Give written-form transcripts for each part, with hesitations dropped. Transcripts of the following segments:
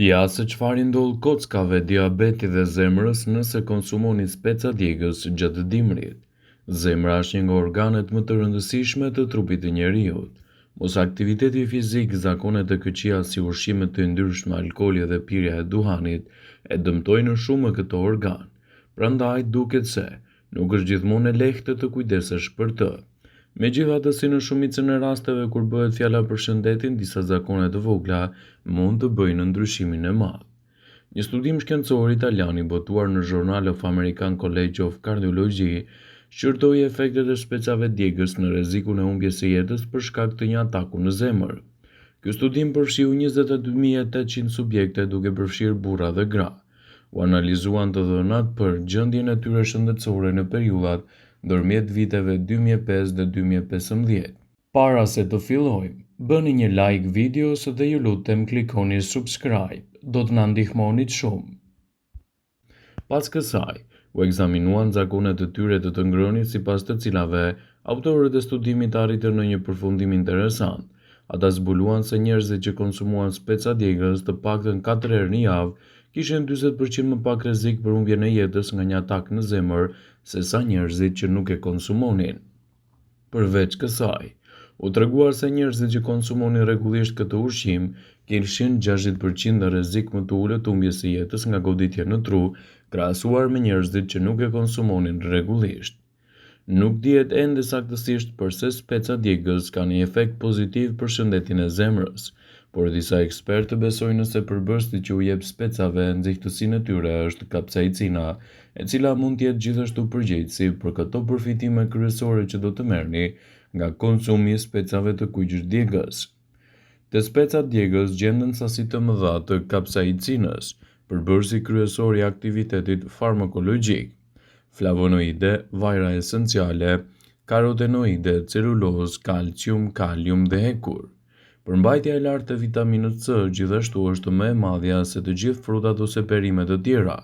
Ja se çfarë i ndodh kockave, diabetit dhe zemrës nëse konsumoni speca djegës gjatë dimrit. Zemra është një nga organet më të rëndësishme të trupit të njeriut. Mosaktiviteti fizik, zakonet e këqija si ushqimet të yndyrshme, alkooli dhe pirja e duhanit e dëmtojnë shumë këtë organ. Prandaj duket se Nuk është gjithmonë e lehtë të kujdesesh për të. Megjithatë, si në shumicën e rasteve kur bëhet fjala për shëndetin, disa zakone të vogla mund të bëjnë ndryshimin e madh. Një studim shkencor italian i botuar në Journal of American College of Cardiology shqyrtoi efektet e specave djegës në rrezikun e humbjes së jetës për shkak të një ataku në zemër. Ky studim përfshiu 22.800 subjekte duke përfshirë burra dhe gra. U analizuan të dhënat për gjendjen e tyre shëndetësore në periudhat ndërmjet viteve 2005 dhe 2015. Para se të fillojmë, bëni një like videos dhe ju lutem klikoni subscribe, do të na ndihmonit shumë. Pas kësaj, u ekzaminuan zakonet e tyre të të ngrënit sipas të cilave autorët e studimit arritën në një përfundim interesant. Ata zbuluan se njerëzit që konsumuan speca djegës të paktën 4 herë në javë kishin 40% më pak rrezik për humbjen e jetës nga një atak në zemër sesa njerëzit që nuk e konsumonin. Përveç kësaj, u tregua se njerëzit që konsumonin rregullisht këtë ushqim kishin 60% rrezik më të ulët të humbjes së jetës nga goditja në tru, krahasuar me njerëzit që nuk e konsumonin rregullisht. Nuk dihet ende saktësisht përse specat djegës kanë një efekt pozitiv për shëndetin e zemrës, por disa ekspertë besojnë se përbërësi që u jep specave nxehtësinë e tyre është kapsaicina, e cila mund të jetë gjithashtu përgjegjësi për këto përfitime kryesore që do të merrni nga konsumi i specave të kuq djegës. Te specat djegës gjenden sasi të mëdha të kapsaicinës, përbërësi kryesor i aktivitetit farmakologjik, flavonoide, vajra esenciale, karotenoide, celulozë, kalcium, kalium dhe hekur. Përmbajtja e lartë e vitaminës C gjithashtu është më e madhja se të gjithë frutat ose perimet të tjera.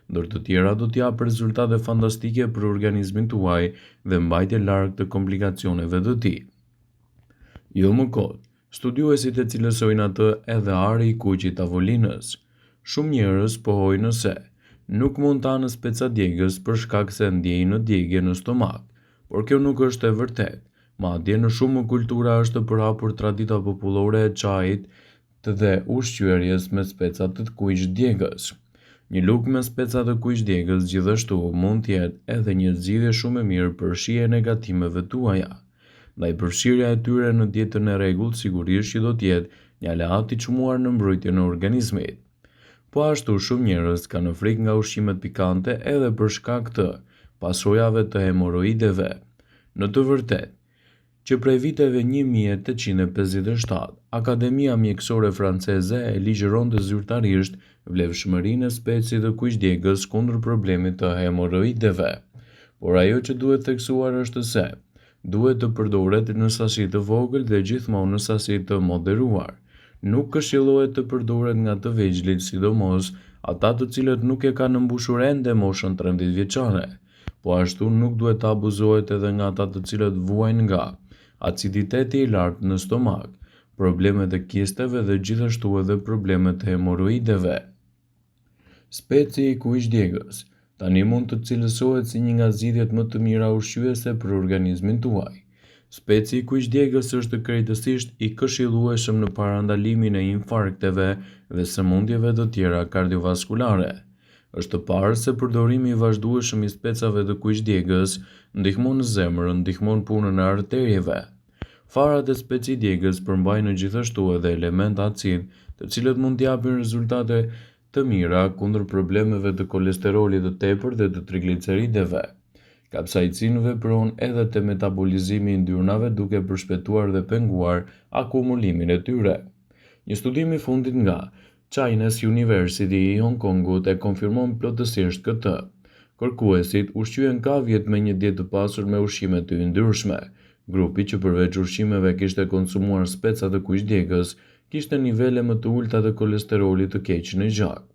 Ndër të tjera do të japë rezultate fantastike për organizmin tuaj dhe mbajtje larg të komplikacioneve të tij. Jo më kot, studiuesit e cilësojnë atë edhe ari i kuq i tavolinës. Shumë njerëz pohojnë se nuk mund të hanë speca djegës për shkak se ndjejnë djegie në stomak, por kjo nuk është e vërtetë. Madje në shumë kultura është përhapur tradita popullore e çajit dhe ushqyerjes me speca të kuq djegës. Një lugë me speca të kuq djegës gjithashtu mund të jetë edhe një zgjidhje shumë e mirë për shijen e gatimeve tuaja. Ndaj përfshirja e tyre në dietën e rregullt sigurisht që do të jetë një aleat i çmuar në mbrojtjen e organizmit. Po ashtu shumë njerëz kanë frikë nga ushqimet pikante edhe për shkak të pasojave të hemorroideve. Në të vërtetë, që prej viteve 1857, Akademia Mjekësore Franceze e ligjëronte zyrtarisht vlefshmërinë e specit të kuq djegës kundër problemit të hemorroideve. Por ajo që duhet theksuar është se duhet të përdoret në sasi të vogël dhe gjithmonë në sasi të moderuar. Nuk këshillohet të përdoret nga të vegjlit, sidomos ata të cilët nuk e kanë mbushur ende moshën 13 vjeçare. Po ashtu nuk duhet të abuzohet edhe nga ata të cilët vuajnë nga aciditeti i lartë në stomak, problemet e kisteve dhe gjithashtu edhe problemet e hemorroideve. Speci i kuq djegës tani mund të cilësohet si një nga zgjidhjet më të mira ushqyese për organizmin tuaj. Speci i kuq djegës është krejtësisht i këshillueshëm në parandalimin e infarkteve dhe sëmundjeve të tjera kardiovaskulare. Është parë se përdorimi i vazhdueshëm i specave të kuq djegës ndihmon zemrën, ndihmon punën e arterieve. Farat e specit djegës përmbajnë gjithashtu edhe elementë acid, të cilët mund të japin rezultate të mira kundër problemeve të kolesterolit të tepërt dhe të triglicerideve. Kapsaicin vepron edhe te metabolizimi i yndyrnave duke përshpejtuar dhe penguar akumulimin e tyre. Një studim i fundit nga Chinese University i Hong Kongut e konfirmon plotësisht këtë. Kërkuesit ushqyen kavjet me një dietë të pasur me ushqime të yndyrshme. Grupi që përveç ushqimeve kishte konsumuar speca të kuq djegës, kishte nivele më të ulëta të kolesterolit të keq në gjak.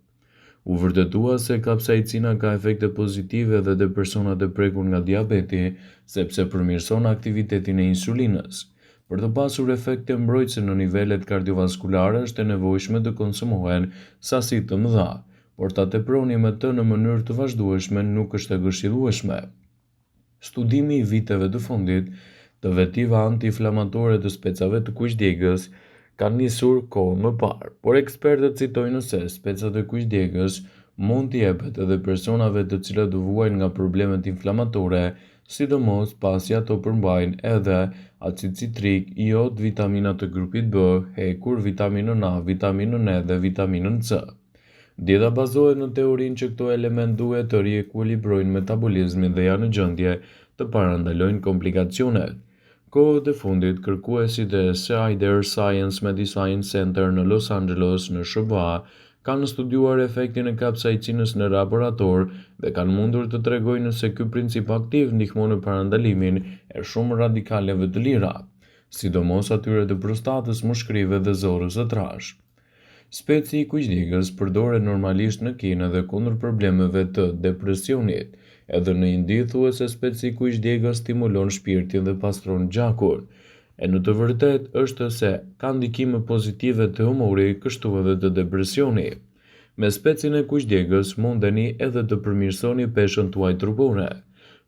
U vërtetua se kapsaicina ka efekte pozitive edhe te personat e prekur nga diabeti, sepse përmirëson aktivitetin e insulinës. Për të pasur efekte mbrojtëse në nivelet kardiovaskulare është e nevojshme të konsumohen sasi të mëdha, por ta teproni me të në mënyrë të vazhdueshme nuk është e këshillueshme. Studimi i viteve të fundit të vetive anti-inflamatore të specave të kuq djegës kanë nisur kohë më parë, por ekspertët citojnë se specat e kuq djegës mund t'i jepet edhe personave të cilët vuajnë nga problemet inflamatore, sidomos pasi ato përmbajnë edhe acid citrik, jod, vitamina të grupit B, hekur, vitaminën A, vitaminën E dhe vitaminën C. Dieta bazohet në teorinë që këto elementë duhet të riekuilibrojnë metabolizmin dhe janë në gjendje të parandalojnë komplikacionet. Kohët e fundit, kërkuesit e Cedar Science Medicine Center në Los Angeles në SHBA kanë studiuar efektin e kapsaicinës në laborator dhe kanë mundur të tregojnë se ky princip aktiv ndihmon në parandalimin e shumë radikaleve të lira, sidomos atyre të prostatës, mushkërive dhe zorrës së trashë. Speci i kuq djegës përdoret normalisht në Kinë edhe kundër problemeve të depresionit. Edhe në Indi thuhet se speci i kuq djegës stimulon shpirtin dhe pastron gjakun. E në të vërtetë është se ka ndikime pozitive te humori, kështu edhe te depresioni. Me specin e kuq djegës mundeni edhe të përmirësoni peshën tuaj trupore.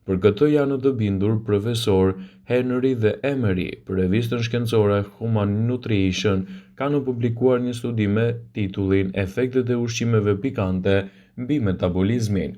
Për këtë janë të bindur profesor Henry dhe Emery për revistën shkencore Human Nutrition kanë publikuar një studim me titullin Efektet e ushqimeve pikante mbi metabolizmin.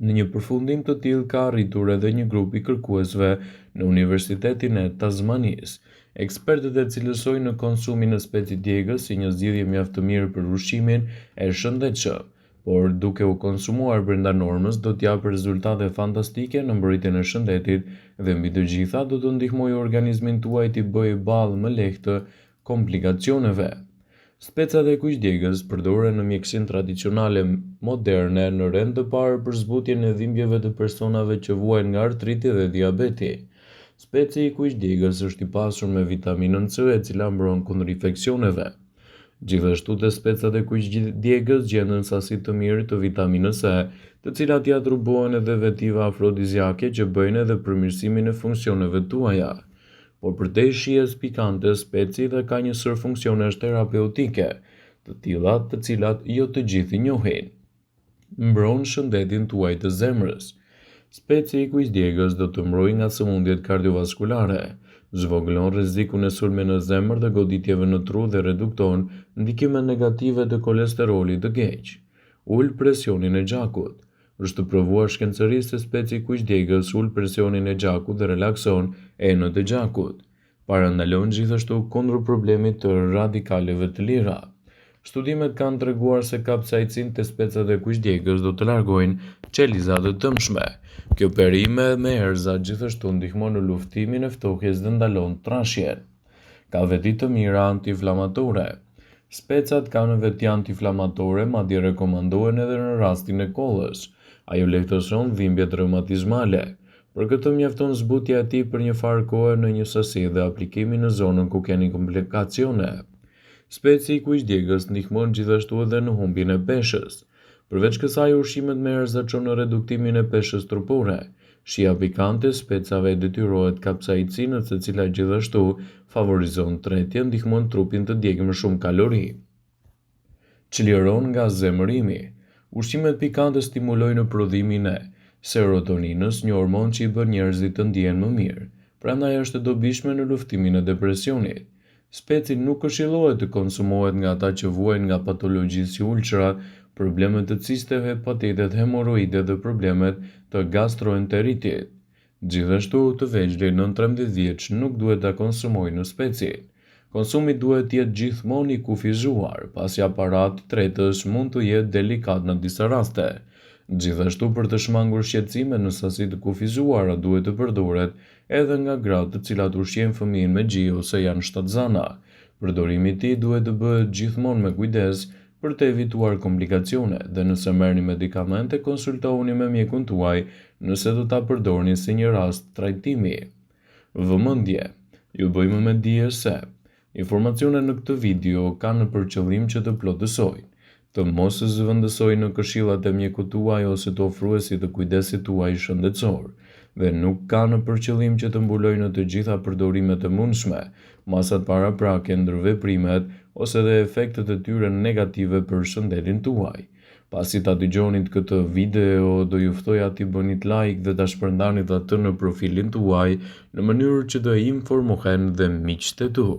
Në një përfundim të tillë ka arritur edhe një grup i kërkuesve në Universitetin e Tasmanisë. Ekspertët e cilësojnë konsumin e specit djegës si një zgjidhje mjaft të mirë për ushqimin e shëndetshëm. por duke u konsumuar brenda normës do të japë rezultate fantastike në mbrojtjen e shëndetit dhe mbi të gjitha do të ndihmojë organizmin tuaj t'i bëjë ballë më lehtë komplikacioneve. Specat e kuq djegës përdoren në mjekësinë tradicionale moderne në rend të parë për zbutjen e dhimbjeve të personave që vuajnë nga artriti dhe diabeti. Speci i kuq djegës është i pasur me vitaminën C e cila mbron kundër infeksioneve. Gjithashtu te specat e kuq djegës gjenden sasi të mirë të vitaminës E, të cilat i atribuohen edhe vetive afrodiziake që bëjnë edhe përmirësimin e funksioneve tuaja. Por përtej shijes pikante, speci dhe ka një sërë funksionesh terapeutike, të tilla të cilat jo të gjithë i njohin. Mbron shëndetin tuaj të zemrës. Speci i kuq djegës do të mbrojë nga sëmundjet kardiovaskulare, zvogëlon rrezikun e sulmeve në zemër dhe goditjeve në tru dhe redukton ndikimet negative të kolesterolit të keq. Ul presionin e gjakut. Është provuar shkencërisht se speci i kuq djegës ul presionin e gjakut dhe relakson enët e gjakut. Parandalon gjithashtu kundër problemit të radikaleve të lira. Studimet kanë treguar se kapsaicin te specat e kuq djegës do të largojnë qelizat e dëmshme. Kjo perime me erëza gjithashtu ndihmon në luftimin e ftohjes dhe ndalon trashjen. Ka veti të mira antiinflamatore. Specat kanë veti antiinflamatore, madje rekomandohen edhe në rastin e kollës. Ajo lehtëson dhimbjet reumatizmale. Për këtë mjafton zbutja e tij për një farë kohe në një sasi dhe aplikimi në zonën ku keni komplikacione. Speci i kuq djegës ndihmon gjithashtu edhe në humbjen e peshës. Përveç kësaj, ushqimet me erëza çon në reduktimin e peshës trupore. Shija pikante e specave i detyrohet kapsaicinës e cila gjithashtu favorizon tretjen, ndihmon trupin të djegë më shumë kalori. Çliron nga zemërimi. Ushqimet pikante stimulojnë prodhimin e serotoninës, një hormon që i bën njerëzit të ndihen më mirë, prandaj është e dobishme në luftimin e depresionit. Speci nuk këshillohet të konsumohet nga ata që vuajnë nga patologji si ulçrat, probleme të cisteve, hepatitet, hemorroidet dhe problemet të gastroenteritit. Gjithashtu, të vegjlit nën 13 vjeç nuk duhet ta konsumojnë specin. Konsumi duhet të jetë gjithmonë i kufizuar, pasi aparati tretës mund të jetë delikat në disa raste. Gjithashtu, për të shmangur shqetësime në sasi të kufizuara duhet të përdoret edhe nga gratë të cilat ushqejnë fëmijën me gji ose janë shtatzana. Përdorimi i tij duhet të bëhet gjithmonë me kujdes për të evituar komplikacione dhe nëse merrni medikamente konsultohuni me mjekun tuaj nëse do ta përdorni si një rast trajtimi. Vëmendje! Ju bëjmë me dije se informacionet në këtë video kanë për qëllim që të plotësojnë, të mos zëvendësojnë këshillat e mjekut tuaj ose të ofruesit të kujdesit tuaj shëndetësor. dhe nuk kanë për qëllim që të mbulojnë të gjitha përdorimet e mundshme, masat paraprake, ndërveprimet ose dhe efektet e tyre negative për shëndetin tuaj. Pasi ta dëgjonit këtë video, do ju ftoja t'i bënit like dhe ta shpërndanit atë në profilin tuaj në mënyrë që të informohen dhe miqtë e tu.